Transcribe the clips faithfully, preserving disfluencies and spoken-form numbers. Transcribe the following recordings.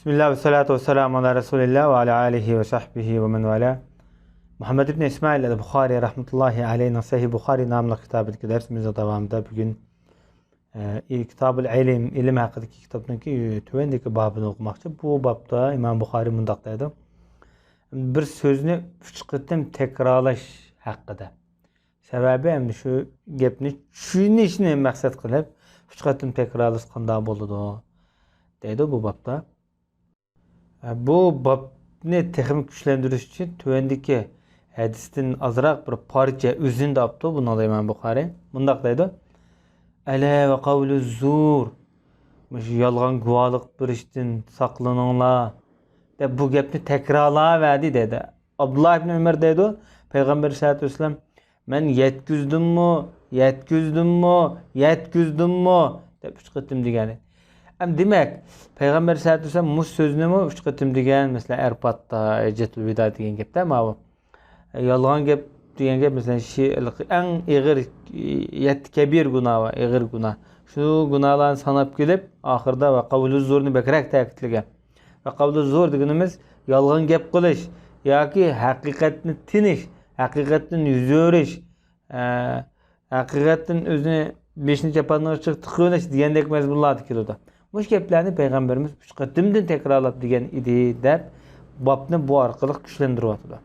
بىسمىللا ۋەسسالاتۇ ۋەسسالامۇ ئالا رەسۇلىللا ۋە ئالا ئالىھى ۋە سەھبىھى ۋە مەن ۋالا. مۇھەممەد ئىبن ئىسمائىل ئەل بۇخارى رەھمەتۇللاھى ئەلەيھىنىڭ سەھىھ بۇخارى ناملىق كىتابىدىكى دەرسىمىزنىڭ داۋامىدا بۈگۈن، ئە، كىتابۇل ئىلم، ئىلىم ھەققىدىكى كىتابنىڭكى تۆۋەندىكى بابىنى ئوقۇماقچى. بۇ بابتا ئىمام بۇخارى مۇنداق دەيدۇ: بىر سۆزنى ئۈچ قېتىم تەكرارلاش ھەققىدە. سەۋەبى، ئەمدى شۇ گەپنى چۈشىنىشنى مەقسەت قىلىپ، ئۈچ قېتىم تەكرارلىسا قانداق بولىدۇ؟ دەيدۇ بۇ بابتا. بۇ بابنى تېخىمۇ كۈچلەندۈرۈش ئۈچۈن تۆۋەندىكى ھەدىستىن ئازراق بىر پارچە ئۈزۈندە ئاپتۇ بۇنىڭدا ئىمام بۇخارى. مۇنداق دەيدۇ: «ئەلە ۋە قەۋلۇ زۇر، مۇشۇ يالغان گۇۋاھلىق بېرىشتىن ساقلىنىڭلار» دەپ بۇ گەپنى تەكرارلاۋەردى دەيدۇ. ئابدۇللا ئىبن ئۆمەر دەيدۇ، پەيغەمبەر سەللەللاھۇ ئەلەيھى ۋەسەللەم، «مەن يەتكۈزدۈممۇ، يەتكۈزدۈممۇ، يەتكۈزدۈممۇ؟» دەپ ئۈچ قېتىم دېگەن. ئەمدى دېمەك، پەيغەمبەر سەللەللاھۇ ئەلەيھى ۋەسەللەم مۇشۇ سۆزنىمۇ ئۈچ قېتىم دېگەن، مەسىلەن، ئەرپاتتا، ھەججەتۇل ۋىدا دېگەن گەپتە ماۋۇ. يالغان گەپ دېگەن گەپ، مەسىلەن، شى-، ئەڭ ئېغىر، يەتتە كەبىر گۇناھ بار، ئېغىر گۇناھ. شۇ گۇناھلارنى ساناپ كېلىپ، ئاخىرىدا ۋە قەۋلۇ زۇرنى بەكرەك تەكىتلىگەن. ۋە قەۋلۇ زۇر دېگىنىمىز يالغان گەپ قىلىش ياكى ھەقىقەتنى تىنىش، ھەقىقەتتىن يۈز ئۆرۈش، ئە، ھەقىقەتتىن ئۆزىنى بېشىنى چاپانغا چىقىپ تىقىۋېلىش دېگەندەك مەزمۇنلاردا كېلىدۇ. مۇشۇ گەپلەرنى پەيغەمبىرىمىز ئۈچ قېتىمدىن تەكرارلاپ دېگەن ئىدى، دەپ بابنى بۇ ئارقىلىق كۈچلەندۈرۈۋاتىدۇ.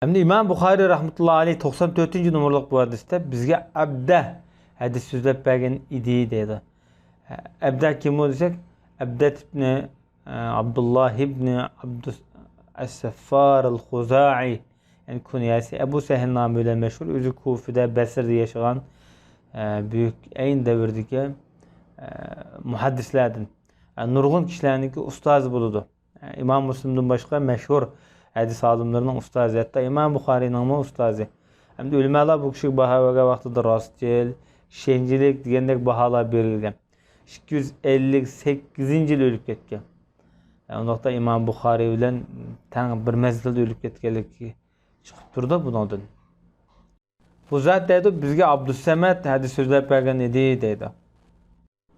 ئەمدى ئىمام بۇخارىي رەھمەتۇللا ئەلەيھ توقسان تۆتىنچى نومۇرلۇق بۇ ھەدىستە بىزگە ئەبدە ھەدىس سۆزلەپ بەرگەن ئىدى دەيدۇ. ئەبدە كىم ئۇ دېسەك، ئەبدەت ئىبنى، ئە، ئابدۇللا ئىبنى ئابدۇس ئەسسەففار ئەل خۇزائى، يەنى كۇنيەسى ئەبۇ سەھىل نامى بىلەن مەشھۇر، ئۆزى كۇفىدە، بەسرىدە ياشىغان، ئە، بۈيۈك ئەينى دەۋردىكى، ئە، مۇھەددىسلەردىن، ئە، نۇرغۇن كىشىلەرنىڭكى ئۇستازى بولىدۇ. ئىمام مۇسلىمدىن باشقا مەشھۇر ھەدىس ئالىملىرىنىڭ ئۇستازى، ھەتتا ئىمام بۇخارىينىڭمۇ ئۇستازى. ئەمدى ئۆلىمالار بۇ كىشىگە باھا بەرگەن ۋاقتىدا راستچىل، ئىشەنچلىك دېگەندەك باھالار بېرىلگەن. ئىككى يۈز ئەللىك سەككىزىنچى يىلى ئۆلۈپ كەتكەن. ئۇنداقتا ئىمام بۇخارىي بىلەن تەڭ بىر مەزگىلدە ئۆلۈپ كەتكەنلىكى چىقىپ تۇرىدۇ بۇنىڭدىن. بۇ زات دەيدۇ، بىزگە ئابدۇسسەمەت ھەدىس سۆزلەپ بەرگەن ئىدى دەيدۇ.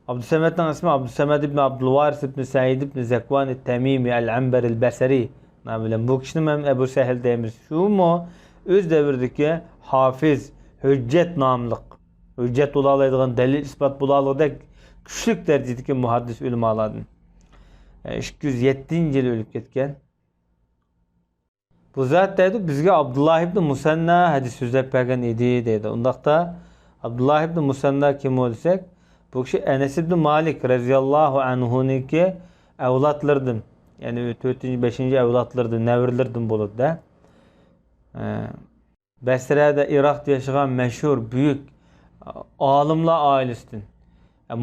ئابدۇسەمەتنىڭ ئىسمى ئابدۇسەمەت ئىبن ئابدۇلۋارىس ئىبن سەئىد ئىبن زەكۋان تەمىمى ئەل ئەنبەر ئەل بەسرى نامى بىلەن. بۇ كىشىنى مەن ئەبۇ سەھىل دەيمىز. شۇمۇ ئۆز دەۋرىدىكى ھافىز، ھۆججەت ناملىق، ھۆججەت بولالايدىغان، دەلىل ئىسپات بولالايدىغان كۈچلۈك دەرىجىدىكى مۇھەددىس ئۆلىمالاردىن. ئىككى يۈز يەتتىنچى يىلى ئۆلۈپ كەتكەن. بۇ زات دەيدۇ، بىزگە ئابدۇللا ئىبنى مۇسەننا ھەدىس سۆزلەپ بەرگەن ئىدى دەيدۇ. ئۇنداقتا ئابدۇللا ئىبنى مۇسەننا كىم ئۇ دېسەك، بۇ كىشى ئەنەس ئىبنى مالىك رەزىياللاھۇ ئەنھۇنىڭكى ئەۋلادلىرىدىن، يەنى تۆتىنچى، بەشىنچى ئەۋلادلىرىدىن، نەۋرىلىرىدىن بولىدۇ-دە. ئە، بەسرەدە، ئىراقتا ياشىغان مەشھۇر بۈيۈك ئالىملار ئائىلىسىدىن.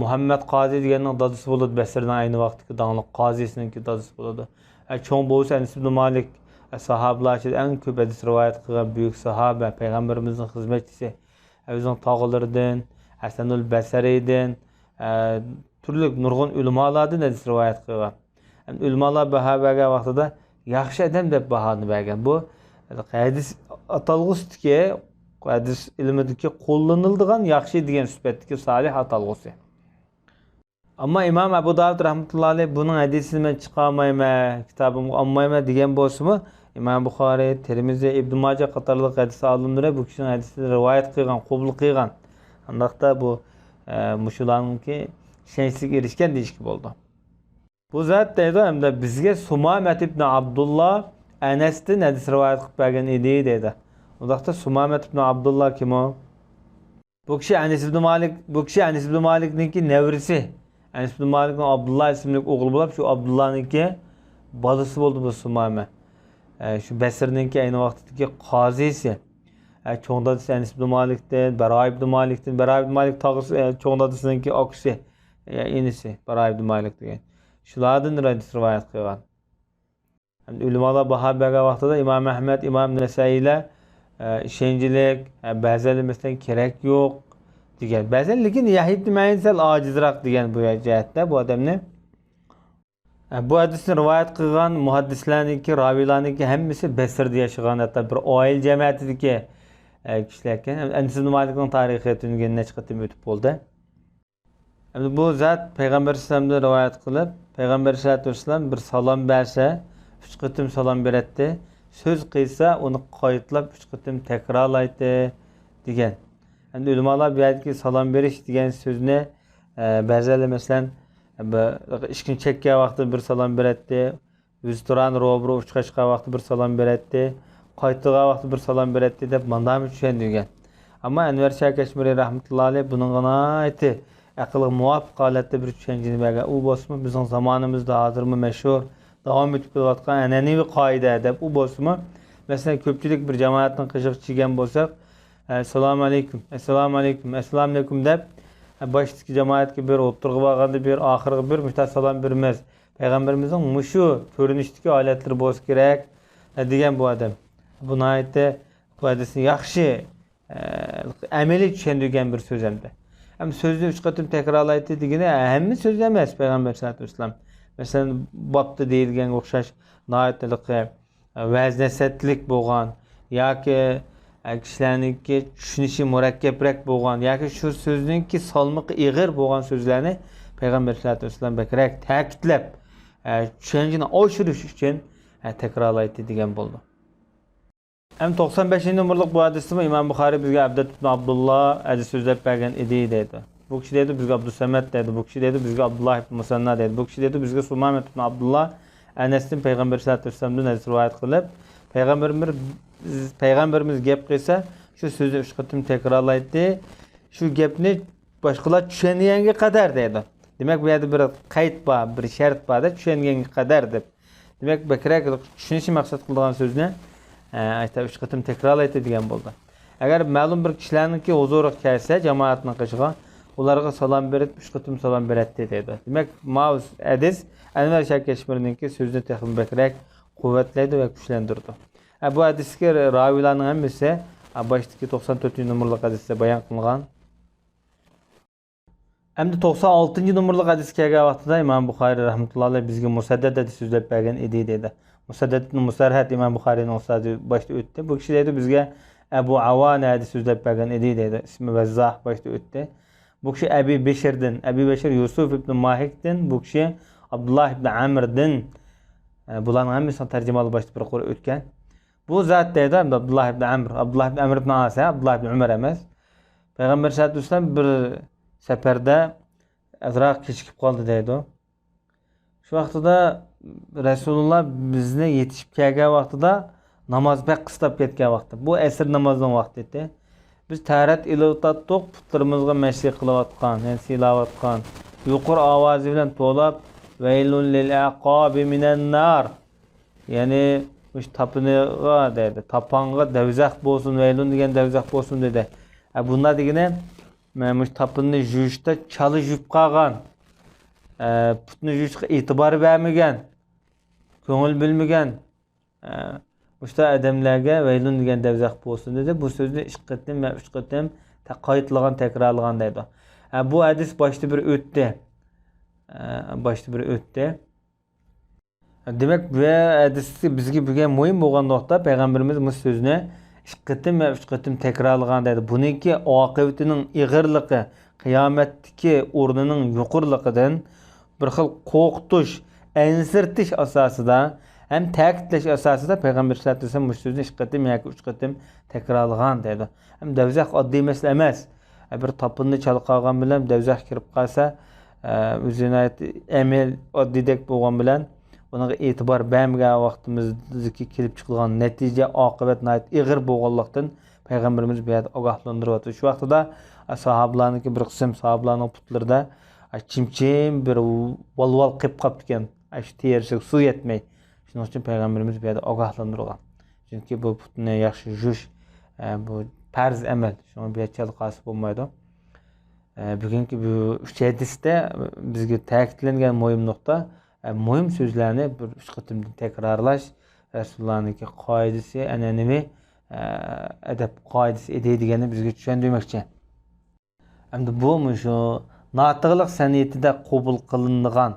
مۇھەممەد قازى دېگەننىڭ دادىسى بولىدۇ، بەسرىنىڭ ئەينى ۋاقىتتىكى داڭلىق قازىسىنىڭكى دادىسى بولىدۇ. چوڭ بوۋىسى ئەنەس ئىبنى مالىك، ساھابىلار ئىچىدە ئەڭ كۆپ ھەدىس رىۋايەت قىلغان بۈيۈك ساھابە، پەيغەمبىرىمىزنىڭ خىزمەتچىسى، ئۆزىنىڭ تاغىلىرىدىن، ھەسەنۇل بەسرىدىن، ئە، تۈرلۈك نۇرغۇن ئۆلىمالىرىدىن ھەدىس رىۋايەت قىلغان. ئۆلىمالار باھا بەرگەن ۋاقتىدا ياخشى ئادەم دەپ باھانى بەرگەن. بۇ ھەدىس ئاتالغۇسىدىكى، ھەدىس ئىلمىدىكى قوللىنىلىدىغان ياخشى دېگەن سۈپەتتىكى سالىھ ئاتالغۇسى. ئەمما ئىمام ئەبۇ داۋۇد رەھمەتۇللا ئەلەيھ بۇنىڭ ھەدىسىنى مەن چىقارمايمەن، كىتابىمغا ئالمايمەن دېگەن بولسىمۇ، ئىمام بۇخارى، تىرمىزى، ئىبن ماجە قاتارلىق ھەدىس ئالىملىرى بۇ كىشىنىڭ ھەدىسىنى رىۋايەت قىلغان، قوبۇل قىلغان. ئانداقتا بۇ، ئە، مۇشۇلارنىڭكى ئىشەنچلىككە ئېرىشكەن دېيىشكە بولىدۇ. بۇ زات دەيدۇ، ھەمدە بىزگە سۇمامەت ئىبنى ئابدۇللا ئەنەستىن ھەدىس رىۋايەت قىلىپ بەرگەن ئىدى دەيدۇ. ئۇنداقتا سۇمامەت ئىبنى ئابدۇللا كىم ئۇ؟ بۇ كىشى ئەنەس ئىبنى مالىك، بۇ كىشى ئەنەس ئىبنى مالىكنىڭكى نەۋرىسى. ئەنەس ئىبنى مالىكنىڭ ئابدۇللا ئىسىملىك ئوغلى بولۇپ، شۇ ئابدۇللانىڭكى بالىسى بولدى بۇ سۇمامە. ئە، شۇ بەسرىنىڭكى ئەينى ۋاقىتتىكى قازىسى. ئە، چوڭ دادىسى ئەنەس ئىبنى مالىكتىن، بەرا ئىبنى مالىكتىن، بەرا ئىبنى مالىك تاغىسى، ئە، چوڭ دادىسىنىڭكى ئاكىسى، ئە، ئىنىسى، بەرا ئىبنى مالىك دېگەن. شۇلاردىن ھەدىس رىۋايەت قىلغان. ئۆلىمالار باھا بەرگەن ۋاقتىدا ئىمام ئەھمەد، ئىمام نەسەئىيلەر، ئە، ئىشەنچلىك، ئە، بەزىلەر مەسىلەن كېرەك يوق دېگەن. بەزىلەر لېكىن يەھيا ئىبنى مەئىن سەل ئاجىزراق دېگەن بۇ جەھەتتە بۇ ئادەمنى. ئە، بۇ ھەدىسنى رىۋايەت قىلغان مۇھەددىسلەرنىڭكى، راۋىيلارنىڭكى ھەممىسى بەسرىدە ياشىغان، ھەتتا بىر ئائىلە جەمەتىدىكى، ئە، كىشىلەر ئىكەن. ئەنەس ئىبنى مالىكنىڭ تارىخى تۈنۈگۈن نەچچە قېتىم ئۆتۈپ بولدى. ئەمدى بۇ زات پەيغەمبەر ئەلەيھىسسالامدىن رىۋايەت قىلىپ، پەيغەمبەر ئەلەيھىسسالاتۇ ۋەسسالام بىر سالام بەرسە، ئۈچ قېتىم سالام بېرەتتى. سۆز قىلسا، ئۇنى قايتىلاپ ئۈچ قېتىم تەكرارلايتتى، دېگەن. ئەمدى ئۆلىمالار بۇ يەردىكى سالام بېرىش دېگەن سۆزنى، ئە، بەزىلەر، مەسىلەن، بىر ئىشىكنى چەككەن ۋاقتىدا بىر سالام بېرەتتى، رېستوران روبىرو ئۇچراشقان ۋاقتىدا بىر سالام بېرەتتى، قايتىدىغان ۋاقتىدا بىر سالام بېرەتتى دەپ مانداقمۇ چۈشەندۈرگەن. ئەمما ئەنۋەر شاھ كەشمىرى رەھمەتۇللا ئەلەيھ بۇنىڭغا ناھايىتى ئەقىلگە مۇۋاپىق ھالەتتە بىر چۈشەنچىنى بەرگەن. ئۇ بولسىمۇ بىزنىڭ زامانىمىزدا ھازىرمۇ مەشھۇر، داۋام ئېتىپ كېلىۋاتقان ئەنئەنىۋى قائىدە دەپ، ئۇ بولسىمۇ، مەسىلەن، كۆپچىلىك بىر جامائەتنىڭ قېشىغا چىگەن بولساق، ئەسسالامۇ ئەلەيكۇم، ئەسسالامۇ ئەلەيكۇم، ئەسسالامۇ ئەلەيكۇم دەپ، باشتىكى جامائەتكە بىر، ئوتتۇرىغا بارغاندا بىر، ئاخىرىغا بىر مۇشۇنداق سالام بېرىمىز. پەيغەمبىرىمىزنىڭ مۇشۇ كۆرۈنۈشتىكى ھالەتلىرى بولسا كېرەك، دېگەن بۇ ئادەم. بۇ ناھايىتى بۇ ھەدىسنى ياخشى، ئە، ئەمەلىي چۈشەندۈرگەن بىر سۆز ئەمدى. ئەمدى سۆزنى ئۈچ قېتىم تەكرارلايتتى دېگىنى ھەممە سۆز ئەمەس پەيغەمبەر سەللەللاھۇ ئەلەيھى ۋەسەللەم. مەسىلەن، بابتا دېيىلگەنگە ئوخشاش ناھايىتى ھېلىقى ۋەز نەسىھەتلىك بولغان ياكى، ئە، كىشىلەرنىڭكى چۈشىنىشى مۇرەككەپرەك بولغان ياكى شۇ سۆزنىڭكى سالمىقى ئېغىر بولغان سۆزلەرنى پەيغەمبەر سەللەللاھۇ ئەلەيھى ۋەسەللەم بەكرەك تەكىتلەپ، ئە، چۈشەنچىنى ئاشۇرۇش ئۈچۈن، ئە، تەكرارلايتتى دېگەن بولىدۇ. ھەم توقسان بەشىنچى نومۇرلۇق بۇ ھەدىستىمۇ ئىمام بۇخارىي بىزگە ئەبدەت ئىبن ئابدۇللا ھەدىس سۆزلەپ بەرگەن ئىدى دەيدۇ. بۇ كىشى دەيدۇ، بىزگە ئابدۇسەمەت دەيدۇ. بۇ كىشى دەيدۇ، بىزگە ئابدۇللا ئىبن مۇسەننا دەيدۇ. بۇ كىشى دەيدۇ، بىزگە سۇمامەت ئىبن ئابدۇللا ئەنەستىن پەيغەمبەر سەللەللاھۇ ئەلەيھى ۋەسەللەمدىن ھەدىس رىۋايەت قىلىپ، پەيغەمبىرىمىز، پەيغەمبىرىمىز گەپ قىلسا، شۇ سۆزنى ئۈچ قېتىم تەكرارلايتتى. شۇ گەپنى باشقىلار چۈشەنگەنگە قەدەر دەيدۇ. دېمەك، بۇ يەردە بىر قەيت بار، بىر شەرت بار-دە، چۈشەنگەنگە قەدەر دەپ. دېمەك، بەكرەك چۈشىنىشنى مەقسەت قىلىدىغان سۆزنى، ئە، ئايتا ئۈچ قېتىم تەكرارلايتتى دېگەن بولدى. ئەگەر مەلۇم بىر كىشىلەرنىڭكى ھۇزۇرىغا كەلسە، جامائەتنىڭ قېشىغا، ئۇلارغا سالام بېرىپ، ئۈچ قېتىم سالام بېرەتتى دەيدۇ. دېمەك، ماۋۇ ھەدىس ئەنۋەر شاھ كەشمىرنىڭكى سۆزىنى تېخىمۇ بەكرەك قۇۋۋەتلەيدۇ ۋە كۈچلەندۈرىدۇ. ئە، بۇ ھەدىستىكى راۋىيلارنىڭ ھەممىسى، ئە، باشتىكى توقسان تۆتىنچى نومۇرلۇق ھەدىستە بايان قىلىنغان. ئەمدى توقسان ئالتىنچى نومۇرلۇق ھەدىسكە كەلگەن ۋاقتىدا ئىمام بۇخارىي رەھمەتۇللا ئەلەيھ بىزگە مۇسەددەد ھەدىس سۆزلەپ بەرگەن ئىدى دەيدۇ. مۇسەددەد ئىبن مۇسەرھەد ئىمام بۇخارىينىڭ ئۇستازى باشتا ئۆتتى. بۇ كىشى دەيدۇ، بىزگە ئەبۇ ئاۋانە ھەدىس سۆزلەپ بەرگەن ئىدى دەيدۇ. ئىسمى ۋەززاھ باشتا ئۆتتى. بۇ كىشى ئەبى بېشىردىن، ئەبى بەشىر يۈسۈف ئىبن ماھىكتىن، بۇ كىشى ئابدۇللا ئىبن ئەمردىن. ئە، بۇلارنىڭ ھەممىسىنىڭ تەرجىمىھالى باشتا بىر قۇر ئۆتكەن. بۇ زات دەيدۇ، ئەمدى ئابدۇللا ئىبن ئەمر، ئابدۇللا ئىبن ئەمر ئىبن ئاس، ھە، ئابدۇللا ئىبن ئۆمەر ئەمەس. پەيغەمبەر سەللەللاھۇ ئەلەيھى ۋەسەللەم بىر سەپەردە ئازراق كېچىكىپ قالدى دەيدۇ. شۇ ۋاقتىدا رەسۇلۇللا بىزنى يېتىشىپ كەلگەن ۋاقتىدا ناماز بەك قىستاپ كەتكەن ۋاقتى. بۇ ئەسىر نامازنىڭ ۋاقتى ئىدى. بىز تەھارەت ئېلىۋاتاتتۇق، پۇتلىرىمىزغا مەشرىق قىلىۋاتقان، يەنى سىيلاۋاتقان، يۇقىرى ئاۋازى بىلەن توۋلاپ، «ۋەيلۇن لىل ئەقابى مىنەن نار.» يەنى، مۇشۇ تاپىنىغا دەيدۇ، تاپانغا دەۋزەخ بولسۇن، ۋەيلۇن دېگەن دەۋزەخ بولسۇن دېدى. ئە، بۇنداق دېگىنى، مە-، مۇشۇ تاپىنىنى يۇيۇشتا چالا يۇيۇپ قالغان، ئە، پۇتنى يۇيۇشقا ئېتىبار بەرمىگەن، كۆڭۈل بۆلمىگەن، ئە، مۇشۇنداق ئادەملەرگە ۋەيلۇن دېگەن دەۋزەخ بولسۇن دېدى. بۇ سۆزنى ئىككى قېتىم ۋە ئۈچ قېتىم تە-، قايتىلىغان، تەكرارلىغان دەيدۇ. ئە، بۇ ھەدىس باشتا بىر ئۆتتى. ئە، باشتا بىر ئۆتتى. دېمەك، بۇ ھەدىستە بىزگە بۈگۈن مۇھىم بولغان نۇقتا، پەيغەمبىرىمىز مۇشۇ سۆزنى ئىككى قېتىم ۋە ئۈچ قېتىم تەكرارلىغان دەيدۇ. بۇنىڭكى ئاقىۋىتىنىڭ ئېغىرلىقى، قىيامەتتىكى ئورنىنىڭ يۇقىرىلىقىدىن بىر خىل قورقۇتۇش، ئەنسىرىتىش ئاساسىدا ھەم تەكىتلەش ئاساسىدا پەيغەمبەر سەللەللاھۇ ئەلەيھى ۋەسەللەم مۇشۇ سۆزنى ئىككى قېتىم ياكى ئۈچ قېتىم تەكرارلىغان دەيدۇ. ھەم دەۋزەخ ئاددىي مەسىلە ئەمەس. بىر تاپىنىنى چالا قالغان بىلەن دەۋزەخ كىرىپ قالسا، ئە، ئۆزى ناھايىتى ئەمەل ئاددىيدەك بولغان بىلەن، ئۇنىڭغا ئېتىبار بەرمىگەن ۋاقتىمىزدىكى كېلىپ چىقىدىغان نەتىجە، ئاقىۋەت ناھايىتى ئېغىر بولغانلىقتىن، پەيغەمبىرىمىز بۇ يەردە ئاگاھلاندۇرۇۋاتىدۇ. شۇ ۋاقتىدا، ئە، ساھابىلارنىڭكى بىر قىسىم ساھابىلارنىڭ پۇتلىرىدا، ئە، چىم-چىم بىر ۋال-ۋال قېلىپ قاپتىكەن. ئە، شۇ تېرىسىگە سۇ يەتمەي. شۇنىڭ ئۈچۈن پەيغەمبىرىمىز بۇ يەردە ئاگاھلاندۇرغان. چۈنكى بۇ پۇتنى ياخشى يۇيۇش، ئە، بۇ پەرز ئەمەل. شۇڭا بۇ يەردە چالا قالسا بولمايدۇ. ئە، بۈگۈنكى بۇ ئۈچ ھەدىستە بىزگە تەكىتلەنگەن مۇھىم نۇقتا، ئە، مۇھىم سۆزلەرنى بىر ئۈچ قېتىمدىن تەكرارلاش رەسۇلۇللانىڭكى قائىدىسى، ئەنئەنىۋى، ئە، ئەدەپ قائىدىسى ئىدى دېگەننى بىزگە چۈشەندۈرمەكچى. ئەمدى بۇ مۇشۇ ناتىقلىق سەنئىتىدە قوبۇل قىلىنىدىغان،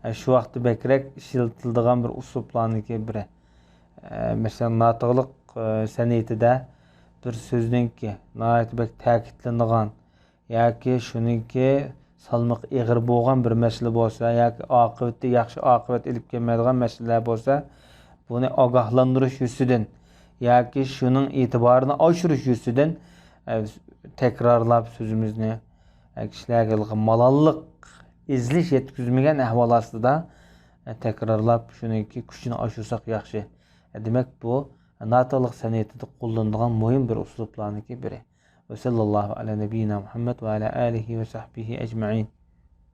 ئە، شۇ ۋاقىتتا بەكرەك ئىشلىتىلىدىغان بىر ئۇسلۇبلارنىڭكى بىرى. ئە، مەسىلەن، ناتىقلىق، ئە، سەنئىتىدە بىر سۆزنىڭكى ناھايىتى بەك تەكىتلىنىدىغان ياكى شۇنىڭكى سالمىقى ئېغىر بولغان بىر مەسىلە بولسا ياكى ئاقىۋىتى ياخشى ئاقىۋەت ئېلىپ كەلمەيدىغان مەسىلىلەر بولسا، بۇنى ئاگاھلاندۇرۇش يۈزىسىدىن ياكى شۇنىڭ ئېتىبارىنى ئاشۇرۇش يۈزىسىدىن، ئە، تەكرارلاپ سۆزىمىزنى، ئە، كىشىلەرگە مالاللىق ئېزىلىش يەتكۈزمىگەن ئەھۋال ئاستىدا، ئە، تەكرارلاپ شۇنىڭكى كۈچىنى ئاشۇرساق ياخشى. ئە، دېمەك، بۇ ناتاللىق سەنئىتىدە قوللىنىدىغان مۇھىم بىر ئۇسلۇبلارنىڭكى بىرى. وصلى الله على نبينا محمد وعلى آله وصحبه أجمعين.